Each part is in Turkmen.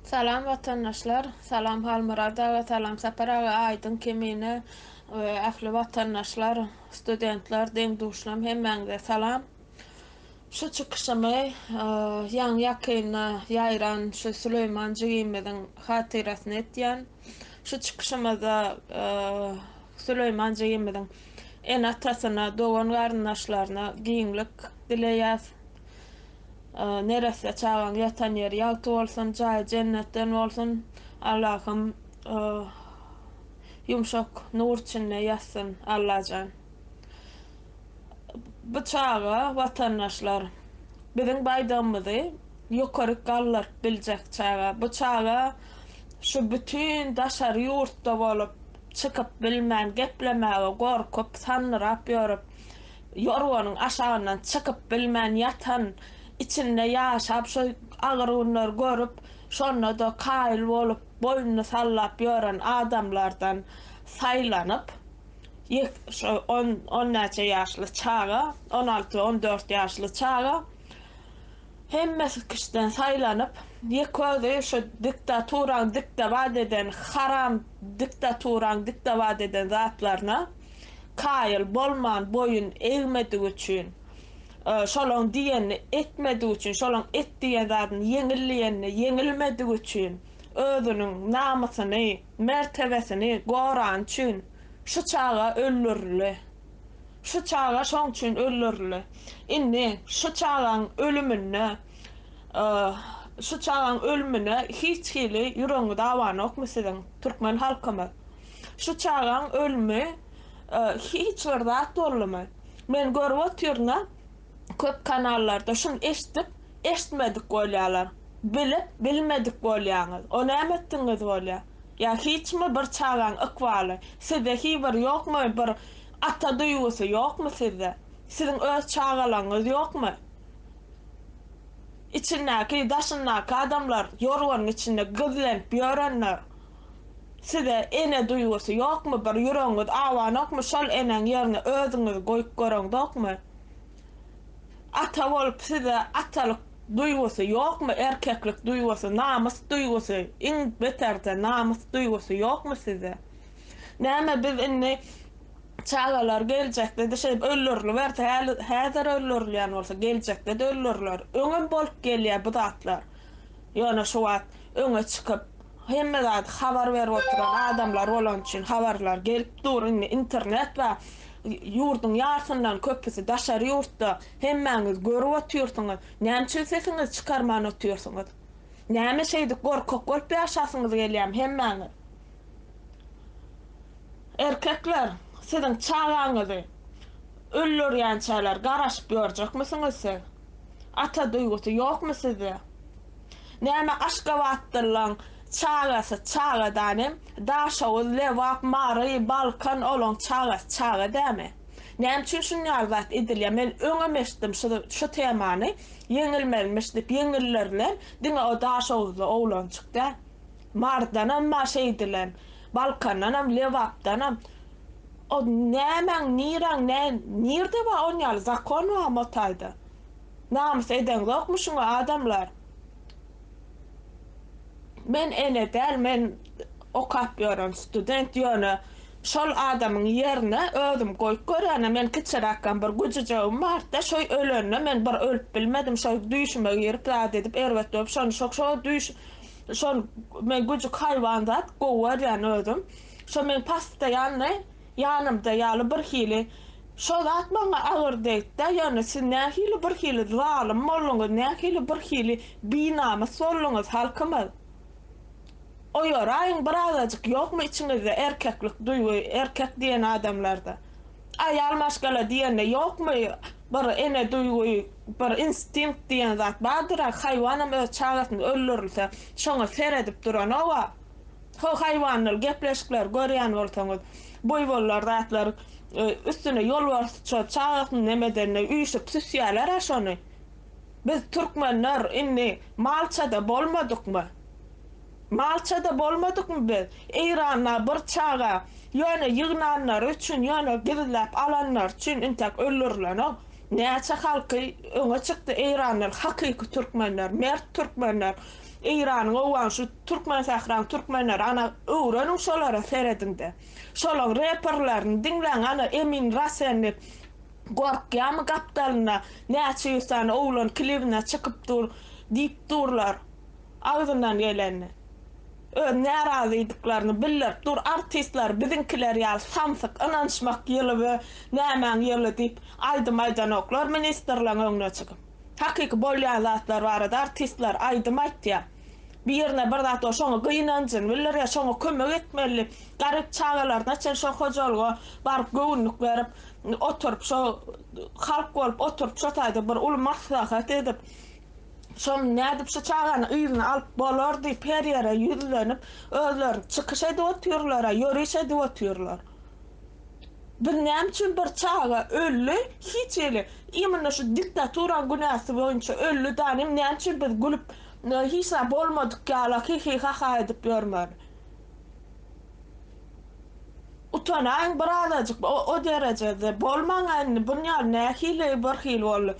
Salam watandaşlar, salam Halmyrat aga, salam Sapar aga, Aýdyň Kemine we ähli watandaşlar, studentler, deň-duşlam hemmäňize salam. Şu çykyşymy ýaňy ýakynda ýaýran şu Süleýman jigimiziň hatyrasyna etýän. Şu çykyşymyzda Süleýman jigimiziň ene-atasyna, dogan-garyndaşlaryna giňlik dileýäs. Neresse çagaň ýatan ýeri ýagty bolsun, jaýy jennetden bolsun. Allahym ýumşak nur içinde ýatsyn Allajan. Bu çaga watandaşlar biziň baýdagymyzy ýokaryk galdyryp biljek çaga. Bu çaga şu bütin daşary ýurtda bolup çykyp bilmän geplemäge gorkup sandyrap ýörüp ýorganyň aşagyndan çykyp bilmän ýatan, içinde ýaşap şo agyr günleri görüp, şonda-da kaýyl bolup, boýnuny sallap ýören adamlardan saýlanyp, ýek şo on, on näçe ýaşly çaga, 16, 14 ýaşly çaga hemmesi kişiden saýlanyp, ýeke özi şo diktaturaň diktabat eden, haram diktaturaň diktabat eden zatlaryna kaýyl bolman boýun egmedigi üçin, şolaň diýenini etmedigi üçin, şolaň et diýen zadyny ýeňil diýenine ýeňilmedigi üçin, özüniň namysyny, mertebesini gorany üçin şu çaga öldürildi. Şu çaga şoň üçin öldürildi. Indi şu çagaň ölüminde şu çagaň ölümine hiç hili ýüregiňiz awanokmy siziň, türkmen halkymyz? Şu çagaň ölümi hiç bir zat boldumy? Men görüp otyryn-a, köp kanallarda şuny eşidip, eşitmedik bolýarlar. Bilip, bilmedik bolýaňyz. O näme etdigiňiz bolýar? Ýa hiçmi bir çagaň ykbaly? Sizde hiý bir ýokmy bir ata duýgusy ýokmy sizde? Siziň öz çagalaryňyz ýokmy? Içindäki, daşyndaky adamlar ýorganyň içinde gizlenip ýörenler. Size ene duýgusy ýokmy bir ýüregiňiz awanokmy şol eneň ýerine özüňizi goýup göreňzokmy? Ata bolup size atalyk duýgusy ýokmy erkeklik duýgusy namys duýgusy iň beterde namys duýgusy ýokmy sizde? Näme biz indi çagalar geljekde-de şeýdip öldüriliberse häzir öldürilýän bolsa geljekde-de öldüriler öňem bolup gelýär bu zatlar ýöne şu wagt öňe çykyp Hemme zady habar berip oturan adamlar bolany üçin habarlar gelip dur indi internet bar ýurduň ýarsyndan köpüsi daşary ýurtda hemmäňiz görüp otyrsyňyz näme üçin sesiňizi çykarman otyrsyňyz näme şeýdip gorkak bolup ýaşasyňyz gelýämi hemmäňiz erkekler siziň çagaňyzy öldürýänçäler garaşyp ýörjekmisiňiz siz ata duýgusy ýokmy sizde. Näme Aşgabatdyllaň çagasy çaga danem, Daşoguz, Lebap, Mary, Balkan olaň çagasy çaga dämi? Näme üçin şun ýaly zat edilýär? Men öňem eşitdim şu şu temany, ýeňilmelimiş diýip ýeňillerilen diňe o Daşoguzly oglanjyk däl. Marydanam bar şeýdilen, Balkandanam, Lebapdanam. O nämäň niräň nä nirde bar on ýaly zakon barmy o taýda? Namys edeňzokmy şuňa adamlar. Men ene däl men okap ýören student ýöne şol adamyň ýerine özüm goýup görýänä men kiçiräkkäm bir güjüjegim bardy şoý ölende men bir ölüp bilmedim şoý düýşüme girip zat edip erbet bolup şony şo şo düýş şol men güjük haýwan zat gowy görýän özüm şo meň postoýanny Ýanymda ýaly birhili şo zat maňa agyr degdi-dä, ýöne siz nähili birhili zalym bolduňyz, nähili birhili binamys bolduňyz, halkymyz. Oýaraýyň birazajyk ýokmy içiňizde erkeklik duýgy, erkek diýen adamlarda. Aýal maşgala diýende ýokmy bir ene duýgy, bir instinkt diýen zat bardyr-a, haýwanam öz çagasyny öldürilse, şoňa seredip duranok-a. Ho haýwanlar gepleşikleri görýän bolsaňyz buýwollar zatlar üstüne ýolbarsça çagasyny nemedende üýşüp süsýäler-ä şony. Biz türkmenler indi malçada bolmadykmy? Malçada bolmadykmy biz? Eýranda bir çaga ýöne ýygnanlary üçin ýöne gizläp alanlary üçin intäk öldürilenok. Näçe halky öňe çykdy eýranlar hakyky türkmenler mert türkmenler. Eýranyň owgan şu türkmen sähraň türkmenleri ana öwreniň şolara serediňde. Şolaň reperlerini diňläň ana Emin Rasen diýip gorkýamy gapdalynda näçe ýüz sany oglan klibine çykyp dur diýip durlar agzyndan gelenini. Öz närazydyklaryny bildirip dur artistler biziňkiler ýaly samsyk ynanyşmak ýyly we nämäň ýyly diýip aýdym aýdanoklar ministrleň öňüne çykyp. Hakyky bolýan zatlar barada artistler aýdym aýtýar. Birine bir zat bolsa şoňa gynanjyny bildirýär, şoňa kömek etmeli diýip, garyp çagalaryna çen şo hojalyga baryp göwünlik berip oturyp şo halk bolup oturyp şo taýda bir uly maslahat edip Şony nädip şu çagany yzyna alyp bolar diýip her ýere ýüzlenip özleri çykyş edip otyrlar-a, ýöriş edip otyrlar. Biz näme üçin bir çaga öldi hiç hili imенно şu diktaturaň günäsi boýunça öldi danym näme üçin biz gülüp hiç zat bolmadyk ýala hihi-haha edip ýörmeli. Utanaýyň birazajyk o derejede bolmaň-a indi bunýaly nähili birhili boldy.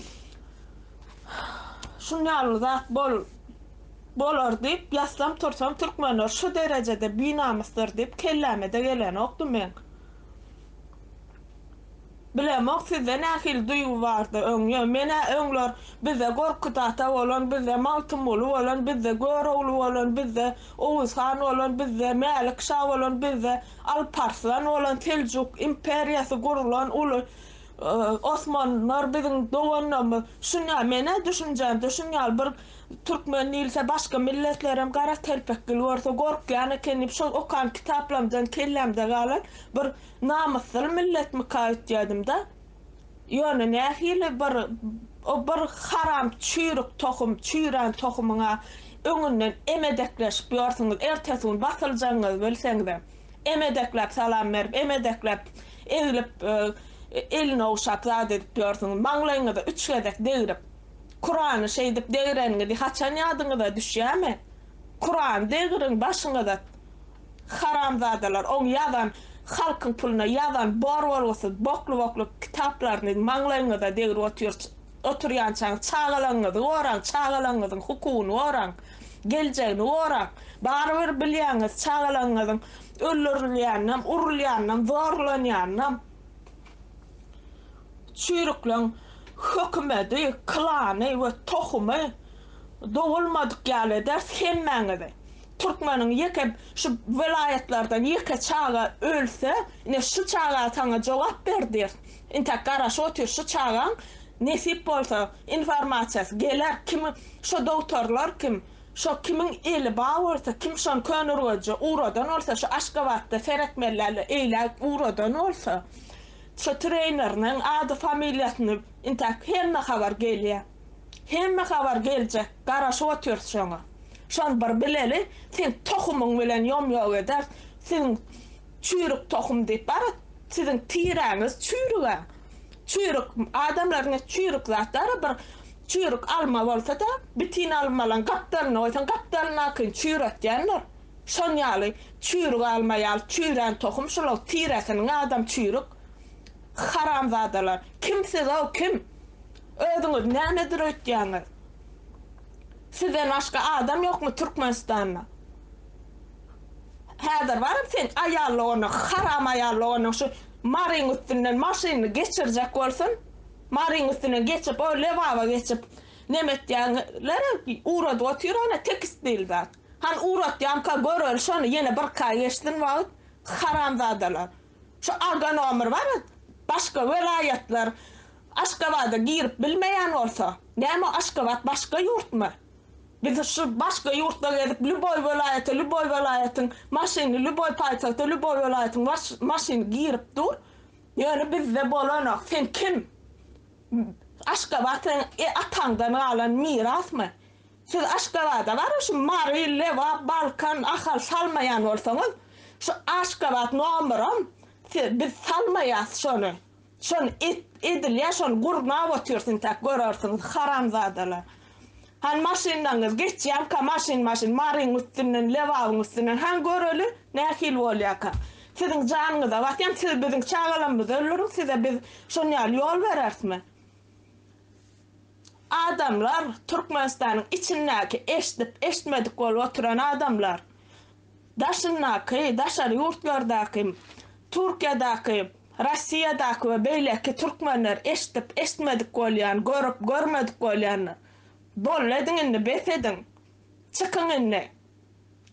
Şunýaly zat bol bolar diýip ýatsam tursam türkmenler şu derejede binamysdyr diýip kellämede gelenokdy meň. Bilemok sizde nähili duýgy bardy öň ýöne menä öňler bizde Gorkut ata bolan bizde Magtymguly bolan bizde Görogly bolan bizde Oguz han bolan bizde Mälik şa bolan bizde Alparslan bolan Seljuk imperiýasy gurulan uly Osmanlylar biziň doganlarymyz. Şunýa menä düşünjämde şunýaly bir türkmen diýilse başga milletlerem gara telpekgil görse gorkýan eken diýip şol okan kitaplarymdan kellämde galan bir namyssyl milletmika öýtýädimdä. Ýöne nähili bir o bir haram çüýrük tohum çüýrän tohumyňa öňünden emedekleşip ýörsüňiz ertesi gün basyljagyňyzy bilseňizem. Emedekläp salam berip, emedekläp eglip, elini ogşap zat edip ýörsüňiz. Maňlaýyňyza üç gezek degrip. Kurany şeýdip degreniňizi haçan ýadyňyza düşýärmi? Kurany degriň başyňyza haramzadalar, oň ýazan halkyň puluna ýazan bor-bolgusyz bokly-bokly kitaplaryny maňlaýyňyza degrip otyr oturýançaňyz çagalaryňyzy goraň, çagalaryňyzyň hukugyny goraň, geljegini goraň. Barybir bilýäňiz çagalaryňyzyň öldürilýäninem, urulýanynam, zorlanýanynam. Çüýrükleň hökümedi, klany we tohumy dogulmadyk ýaly ederis hemmäňizi. Türkmeniň ýeke şu welaýatlardan ýeke çaga ölse, ine şu çaga saňa jogap ber diýeris. Intäk garaşyp otyr şu çagaň nesip bolsa informasiýasy geler kim şo dogtorlar kim şo kimiň eli bar bolsa kim şony Köneürgenje ugradan bolsa şu Aşgabatda seretmelilerle eýläk ugradan bolsa şo treýneriniň ady familiýasyny intäk hemme habar gelýä hemme habar geljek garaşyp otyrys şoňa şony bir bileli seň tohumyň bilen ýom ýok ederis siziň Çüýrük tohum diýip bar siziň tiräňiz çüýrügä. Çüýrük adamlar ine çüýrük zatlara bir çüýrük alma bolsada bitin almalaň gapdalyna goýsaň gapdalyndakyny çüýretýändir. Şon ýaly çüýrük alma ýaly çüýrän tohum şular tiresiniň adam çüýrük. Haramzadalar. Kim siz-ow kim? Özüňiz nämedir öýtýäňiz? Sizden başga adam ýokmy Türkmenistanda? Häzir baryp sen aýal doganyň haram aýal doganyň şu Maryň üstünden maşynyny geçirjek bolsun Maryň üstünden geçip o Lebaba geçip neme etýäňler ugradyp otyr ana tekstil zat hany ugratýamka göreli şony ýene birki aý geçsin wagt haramzadalar şu aga nomer bar başga welaýatlar Aşgabada girip bilmeýän bolsa näme Aşgabat başga ýurtmy Biz şu başga ýurtda gezip lýuboý welaýata lýuboý welaýatyň maşyny lýuboý paýtagta lýuboý welaýatyň maşyny girip dur. Ýöne bizde bolanok. Sen kim? Aşgabat seň ataňdan galan mirasmy? Siz Aşgabada baryň şu Mary, Lebap, Balkan, Ahal salmaýan bolsaňyz şu Aşgabat nomeram biz salmaýas şony. Şony et edilýär şony gurnap otyrs intäk görersiňiz haramzadalar. Hany maşynlaňyz geçýämka maşyn maşyn Maryň üstünden Lebabyň üstünden hany göreli nähili bolýaka. Siziň janyňyza basýan siz biziň çagalarymyzy öldüriň size biz şon ýaly ýol bererismi. Adamlar Türkmenistanyň içindäki eşdip eştmedik bolup oturan adamlar daşyndaky daşary ýurtlardaky Türkiýadaky Rossiýadaky we beýleki türkmenler eşdip eştmedik bolýan görüp görmedik bolýanlar boldy ediň indi bes ediň çykyň indi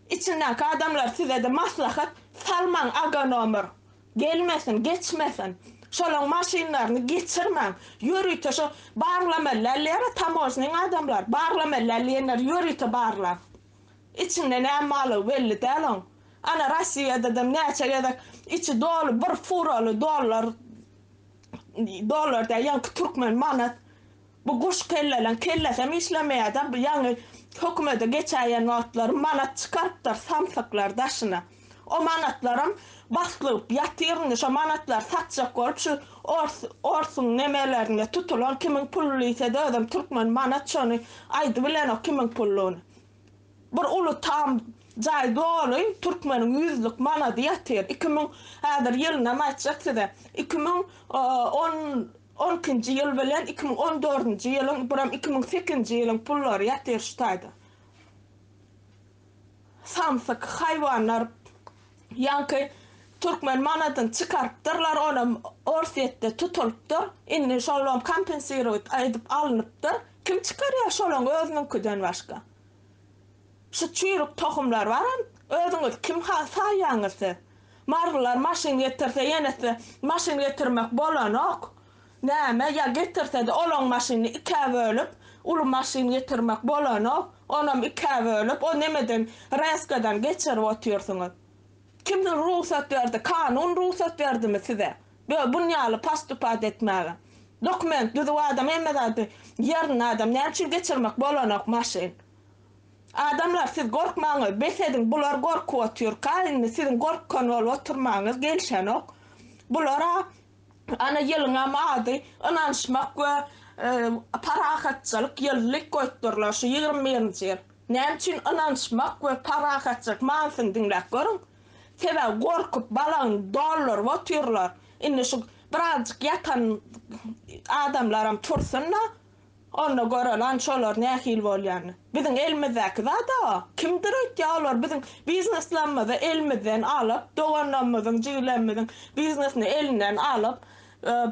içindäki adamlar sizede maslahat salmaň aga nomer Gelmesin, geçmesin. Şolaň maşynlaryny geçirmäň. Ýörite şo barlamaly dälýär-ä tamožnyň adamlar. Barlamaly däl diýenleri ýörite barlaň. Içinde näme barlygy belli däl oň. Ana Rossiýadadam näçe gezek içi doly bir furaly dollar, dollar däl ýaňky türkmen manat Bu guş kelleleň kellesem işlemeýädä bu ýaňy hökümede geçäýen wagtlary manat çykarypdyr samsyklar daşyna. O manatlaram baslygyp ýatyr indi şo manatlary satjak bolup şu ors orsuň nemelerinde tutulan kimiň puly diýsede özem türkmen manat şony aýdybilenok kimiň puluny. Bir uly tam jaý doly türkmeniň ýüzlük manady ýatyr. 2000 häzir ýylynam aýtjak size. 2010 On ikinji ýyl bilen 2014-nji ýylyň biram 2008-nji ýylyň pullary ýatyr şu taýda. Samsyk haýwanlar ýaňky türkmen manadyny çykarypdyrlar onam Orsýetde tutulypdyr. Indi şolam kompensirowat edip alnypdyr. Kim çykarýar şolaň özüniňkiden başga? Şu çüýrük tohumlar baram özüňiz kim saýýaňyz siz? Marylylar maşyn getirse ýene size maşyn getirmek bolanok. Näme ýa getirsede olaň maşynyny ikä bölüp uly maşyn getirmek bolanok. Onam ikä bölüp o nemeden reskadan geçirip otyrsyňyz. Kim rugsat berdi kanun rugsat berdimi size bun ýaly postupat etmäge. Dokument düzüw adam hemme zady ýerinde adam näme üçin geçirmek bolanok maşyn. Adamlar siz gorkmaňyz bes ediň bular gorkup otyrka indi siziň gorkkan bolup oturmaňyz gelşenok bulara ana ýylyňam ady ynanyşmak we parahatçylyk ýyly goýupdyrlar şu 21-nji ýyl näme üçin ynanyşmak we parahatçylyk manysyny diňläp görüň sebäbi gorkup balagyny dolduryp otyrlar indi şu birazjyk ýatan adamlaram tursunda Onda görelan şolar nähili bolýanyny. Biziň elimizdäki zat-a. Kimdir öýtýär olar biziň bizneslerimizi elimizden alyp, doganlarymyzyň, jigilerimiziň biznesini elinden alyp,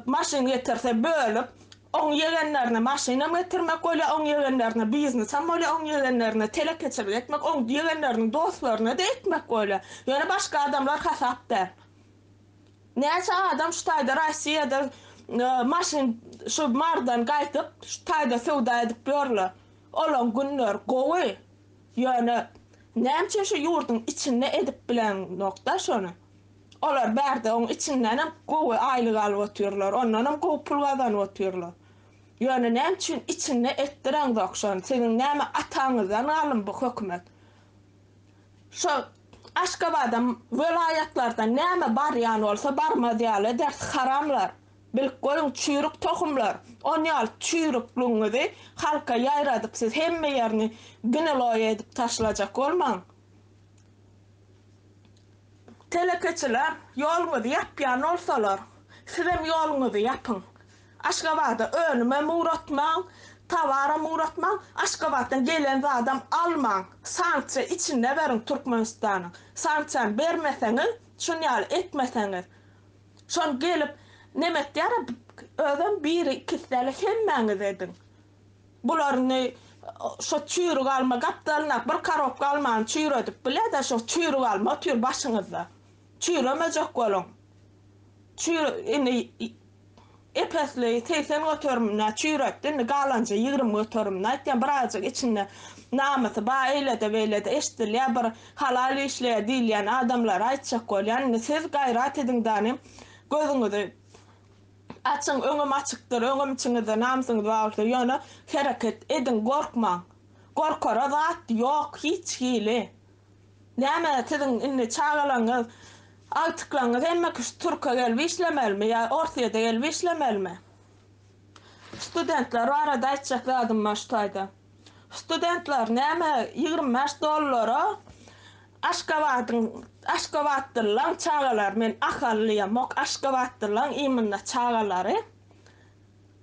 maşyn getirse bölüp, oň ýegenlerine maşynam getirmek bolýar, oň ýegenlerine biznesem bolýar, oň ýegenlerine telekeçilik etmek, oň ýegenleriniň dostlaryna-da etmek bolýar. Ýöne başga adamlar hasap däl. Näçe adam şu taýda Rossiýada maşyn şu Mardan gaýdyp şu taýda söwda edip ýörler. Olaň günleri gowy. Ýöne näme üçin şu ýurduň içinde edip bilenokda şony. Olar bärde oň içindenem gowy aýlyk alyp otyrlar, ondanam gowy pul gazanyp otyrlar. Ýöne näme üçin içinde etdireňzok şony? Siziň näme ataňyzdan galdymy bu hökümet? Şo Aşgabada welaýatlardan näme barýan bolsa barmaz ýaly ederis haramlar. Bilip goýuň çüýrük tohumlar. On ýaly çüýrükligiňizi halka ýaýradyp siz hemme ýerini gniloý edip taşlajak bolmaň. Telekeçiler ýoluňyzy ýapýan bolsalar sizem ýoluňyzy ýapyň. Aşgabada önümem ugratmaň, towaram ugratmaň, Aşgabatdan gelen zadam almaň. Sanksiýa içinde beriň Türkmenistanyň. Sanksiýany bermeseňiz, şun ýaly etmeseňiz, şony gelip neme etýär-ä, özem biri ikisi däl hemmäňiz ediň. Bular indi şo çüýrük alma gapdalyndaky bir korobka almany çüýredip bilýär-dä, şo çüýrük alma otyr başyňyzda. Çüýremejek boluň. Çüýr indi Ep-esli, 80 göterimine çüýretdi, indi galanja 20 göterimini aýtýan, birazjyk içinde namysy bar, eýlede-beýlede eşidilýär, bir halal işleýär diýilýän adamlara aýtjak bolýan, indi siz gaýrat ediň danym, gözüňizi açyň, öňem açykdyr, öňem içiňizde namysyňyz bar bolsa, ýöne hereket ediň, gorkmaň. Gorkara zat ýok hiç hili. Näme siziň indi çagalaryňyz, agtyklaryňyz hemme kişi türke gelip işlemelimi ýa Orsýede gelip işlemelimi? Studentler barada aýtjak zadym bar şu taýda. Studentler näme 25 dollara Aşgabadyň Aşgabatlylaň çagalary men Ahally diýemok Aşgabatlylaň imенно çagalary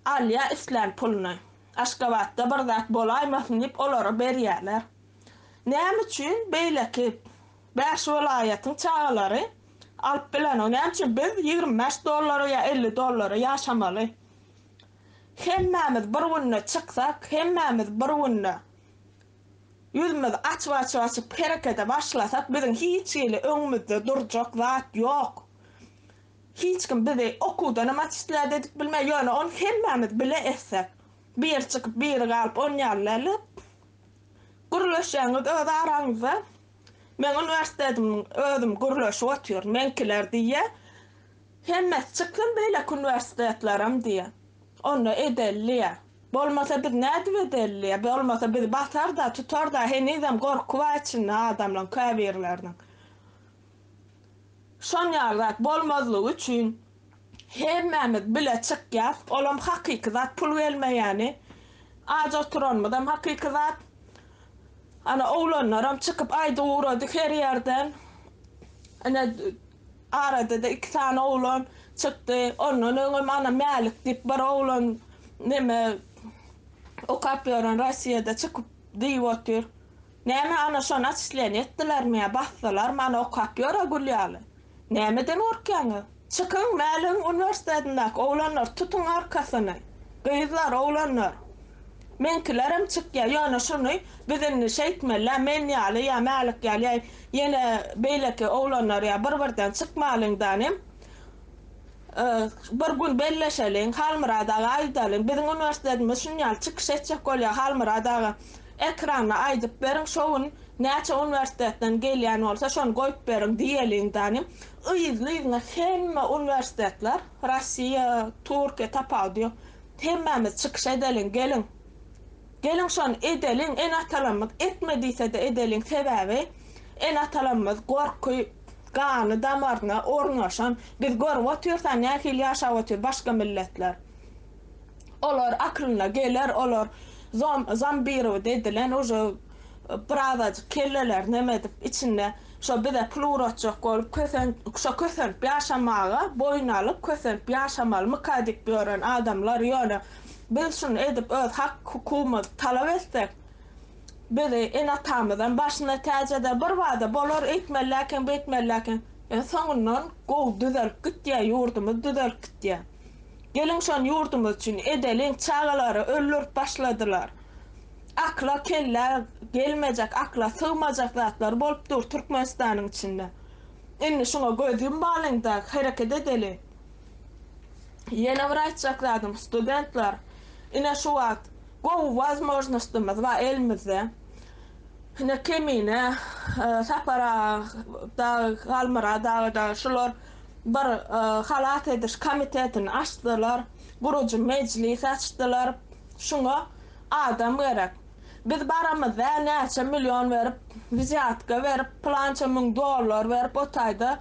alýa islän puluny. Aşgabatda bir zat bolaýmasyn diýip olara berýärler. Näme üçin beýleki bäş welaýatyň çagalary alyp bilenok? Näme üçin biz 25 dollara ýa 50 dollara ýaşamaly? Hemmämiz bir günde çyksak, hemmämiz bir günde ýüzümizi açyp-açyp-açyp herekete başlasak, biziň hiç hili öňümizde durjak zat ýok. Hiç kim bizi okuwdanam atişlät edip bilmez, ýöne ony hemmämiz bile etsek, biri çykyp, biri galyp on ýaly däl-de, gürleşýäňiz öz araňyzda. Meň uniwersitetimiň özüm gürleşip otyr, meňkiler diýýär. Hemmesi çyksyn beýleki uniwersitetlerem diýýär. Onda edeli diýýär. Bolmasa biz nädip edeli diýýär. Bolmasa bizi basar-da, tutar-da, henizem gorky bar içinde adamlaryň käbirleriniň. Şon ýaly zat bolmazlygy üçin hemmämiz bile çykýas. Olam hakyky zat pul gelmeýäni. Aç oturanymyzam hakyky zat. Ana oglanlaram çykyp aýdyp ugrady her ýerden. Ine arada-da iki sany oglan çykdy. Ondan öňem ana Mälik diýip bir oglan neme okap ýören Rossiýada çykyp diýip otyr. Näme ana şony açislen etdilermi ýa basdylarmy ana okap ýör-ä gül ýaly. Nämeden gorkýaňyz? Çykyň Mäligiň uniwersitetindäki oglanlar tutuň arkasyny. Gyzlar, oglanlar. Meňkilerem çykýa ýöne şuny biz indi şeýtmeli-dä men ýaly ýa Mälik ýaly ýa ýene beýleki oglanlar ýa bir-birden çykmalyň danym. Bir gün belleşeliň, Halmyrat aga aýdalyň, biziň uniwersitetimiz şun ýaly çykyş etjek bolýar, Halmyrat aga, ekranda aýdyp beriň, şo gün näçe uniwersitetden gelýän bolsa, şony goýup beriň diýeliň danym. Yzly-yzyna hemme uniwersitetler, Rossiýa, Türkiýe tapawudy ýok, hemmämiz çykyş edeliň, geliň. Geliň şony edeliň, ene-atalarymyz etme diýse-de edeliň, sebäbi ene-atalarymyz gorky, Gany damaryna ornaşan. Biz görüp otyrsa nähili ýaşap otyr başga milletler. Olar aklyna geler olar zom zombirować edilen uje birazajyk kellelerini neme edip içinde şo bize pul ugratjak bolup kösen şo kösenip ýaşamaga boýun alyp kösenip ýaşamalymyka diýip ýören adamlar ýöne biz şuny edip öz hak hukugymyzy talap etsek Bizi ene-atamyzam başyna täç eder, birbada bolar eýtmeliäken, beýtmeliäken. Ýöne soňundan gowy düzelip gitýär, ýurdumyz düzelip gitýär. Geliň şony ýurdumyz üçin edeliň, çagalary öldürip başladylar. Akla, kellä gelmejek, akla sygmajak zatlar bolup dur Türkmenistanyň içinde. Indi şuňa göz ýummalyň-da, hereket edeliň. Ýene bir aýtjak zadym, studentler, ine şu wagt Gowy wazmožnostymyz bar elimizde. Ine Kemine, Sapar aga dagy, Halmyrat aga dagy şular bir halas ediş komitetini açdylar, gurujy mejlis açdylar. Şuňa adam gerek. Biz baramyzda näçe million berip, wzýatka berip, pylança müň dollar berip o taýda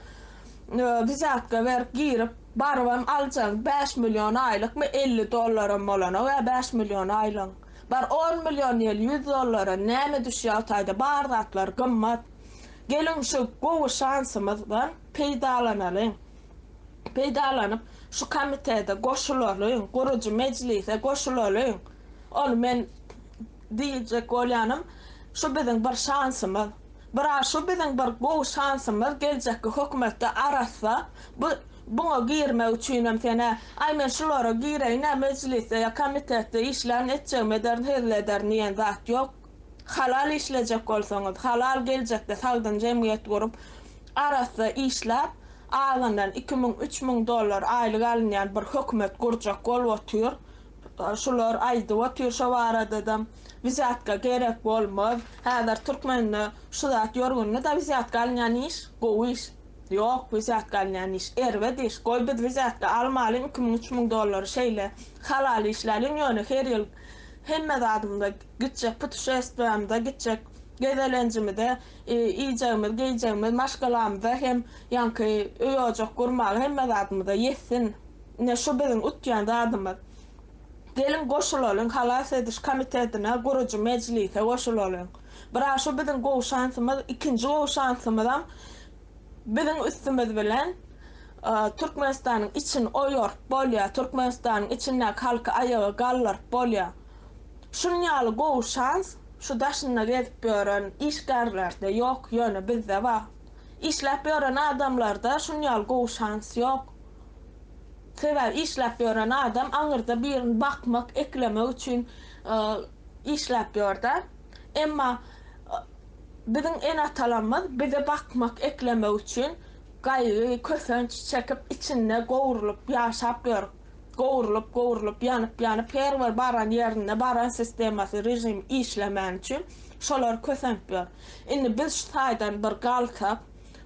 wzýatka berip girip, Barybam aljaň bäş million aýlykmy 50 dollaram bolanok ä bäş million aýlygyň. Bar on million diýeli ýüz dollara näme düşýä o taýda bar zatlar gymmat. Geliň şu gowy şansymyzdan peýdalanalyň. Peýdalanyp şu komitede goşulalyň, gurujy mejlise goşulalyň. Ony men diýjek bolýanym şu biziň bir şansymyz. Bira şu biziň bir gowy şansymyz geljekki hökümetde arassa bu buňa girmek üçinem senä aý men şulara gireýinä mejlisde ýa komitetde işlän etjegimi ederin hezil ederin diýen zat ýok halal işlejek bolsaňyz halal geljekde sagdyn jemgyýet gurup arassa işläp azyndan 2000 3000 dollar aýlyk alynýan bir hökümet gurjak bolup otyr Şular aýdyp otyr şo baradadam wzýatka gerek bolmaz. Häzir türkmende şu zat ýörgünli-da wzýatka alynýan iş gowy iş. Ýok wzýatka alynýan iş erbet iş. Goý biz wzýatka almalyň 2000 3000 dollary şeýle halal işläliň ýöne her ýyl hemme zadymyza gitjek putuşestwamyza gitjek gezelenjimize iýjegimiz geýjegimiz maşgalamyza hem ýaňky öý ojak gurmaga hemme zadymyza ýetsin. Ine şu biziň utýan zadymyz. Geliň goşulalyň halas ediş komitetine gurujy mejlise goşulalyň. Bira şu biziň gowy şansymyz ikinji gowy şansymyzam biziň üstümiz bilen Türkmenistanyň içini oýaryp bolýar Türkmenistanyň içindäki halky aýaga galdyryp bolýar. Şuny ýaly gowy şans şu daşynda gezip ýören işgärlerde ýok, ýöne bizde bar. Işläp ýören adamlarda şuny ýaly gowy şans ýok. Sebäbi işläp ýören adam aňyrda birini bakmak, eklemek üçin işläp ýör-dä. Emma biziň ene-atalarymyz bizi bakmak, eklemek üçin gaýgy, kösenç çekip, içinde gowrulyp ýaşap ýör. Gowrulyp, gowrulyp, ýanyp, ýanyp, her bir baran ýerinde baran sistemasy, režim işlemäni üçin şolar kösenip ýör. Indi biz şu taýdan bir galsak,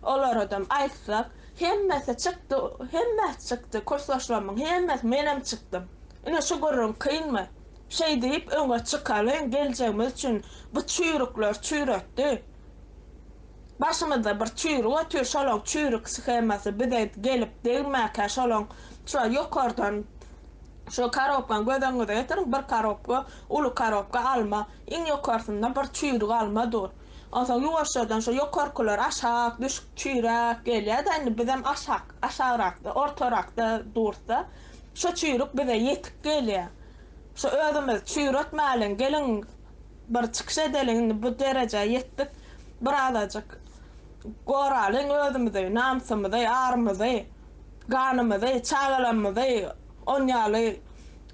olaradam aýtsak, hemmesi çykdy, hemmesi çykdy, kursdaşlarymyň hemmesi, menem çykdym. Ine şu gürrüň kynmy? Şeý diýip öňe çykalyň, geljegimiz üçin bu çüýrükler çüýretdi. Başymyzda bir çüýrük otyr, şolaň çüýrük shemasy bize gelip degmäkä şolaň şo ýokardan şo korobkany göz öňüňize getiriň, bir korobka, uly korobka alma, iň ýokarsynda bir çüýrük alma dur. Onsoň ýuwaşjadan şo ýokarkylar aşak düşüp çüýräp gelýär-de indi bizem aşak, aşagrakda, ortarakda dursa, şo çüýrük bize ýetip gelýär. Şo özümizi çüýretmäliň, geliň bir çykyş edeliň indi bu derejä ýetdik bir azajyk goralyň özümizi namysymyzy arymyzy ganymyzy çagalarymyzy on ýaly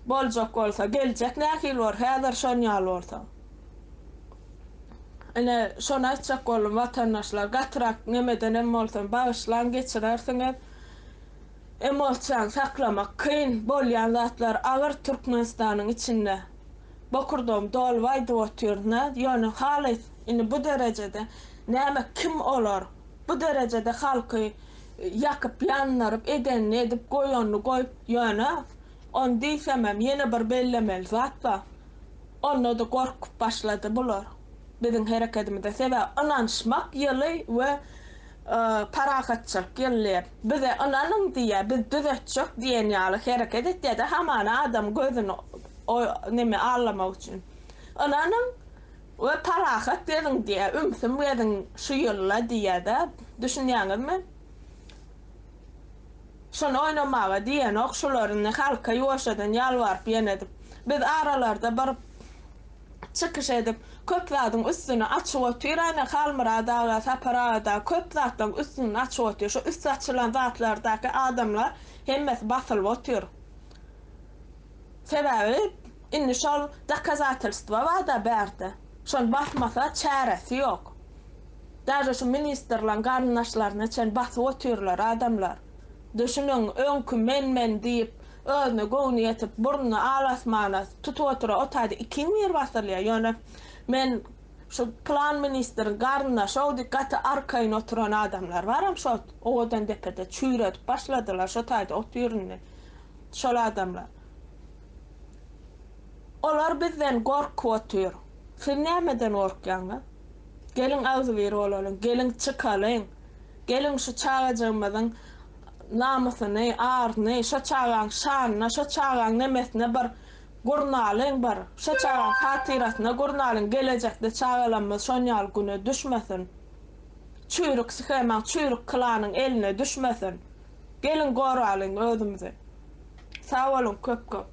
boljak bolsa geljek nähili bor häzir şon ýaly bolsa ine şony aýtjak boldum watandaşlar gatyrak nemedenem bolsam bagyşlaň geçirersiňiz emosiýany saklamak kyn bolýan zatlar agyr Türkmenistanyň içinde. Bokurdagym dolup aýdyp otyryn-a, ýöne halys indi bu derejede näme kim olar, bu derejede halky ýakyp ýandyryp edenini edip goýanyny goýup ýöne ony diýsemem ýene bir bellemeli zat bar onda-da gorkup başlady bular biziň herekedimize sebäbi ynanyşmak ýyly we parahatçylyk ýyly diýip bize ynanyň diýýär biz düzetjek diýen ýaly hereket etýär-de hamana adam gözüni O neme allamak üçin. Ynanyň we parahat geziň diýýär, ümsüm geziň şu ýylda diýýär-de, düşünýäňizmi? Şony oýnamaga diýenok şular indi halka ýuwaşjadan ýalbaryp ýene edip. Biz aralarda bir çykyş edip köp zadyň üstüni açyp otyr ana Halmyrat aga, Sapar aga dagy köp zatlaryň üstüni açyp otyr. Şu üsti açylan zatlardaky adamlar hemmesi basylyp otyr. Sebäbi indi şol dokazatelstwo barda bärde. Şony basmasa çäresi ýok. Daže şu ministrleň garyndaşlaryna çen basyp otyrlar adamlar. Düşüniň öňki men men diýip özüne göwni ýetip burnuny al asmana tutup oturan o taýda ikiň bir basylýar ýöne men şu pylan ministriň garyndaşow diýip gaty arkaýyn oturan adamlar baram şo Owadandepede çüýredip başladylar şo taýda otyr indi. Şol adamlar. Olar bizden gorkup otyr. Siz nämeden gorkýaňyz? Geliň agzybir bolalyň, geliň çykalyň. Geliň şu çagajygymyzyň namysyny, aryny, şo çagaň şanyna, şo çagaň nemesine bir gurnalyň bir. Şo çagaň hatyrasyna gurnalyň, gelejekde çagalarymyz şon ýaly güne düşmesin. Çüýrük shemaň, çüýrük klanyň eline düşmesin. Geliň goralyň özümizi. Sag boluň köp köp.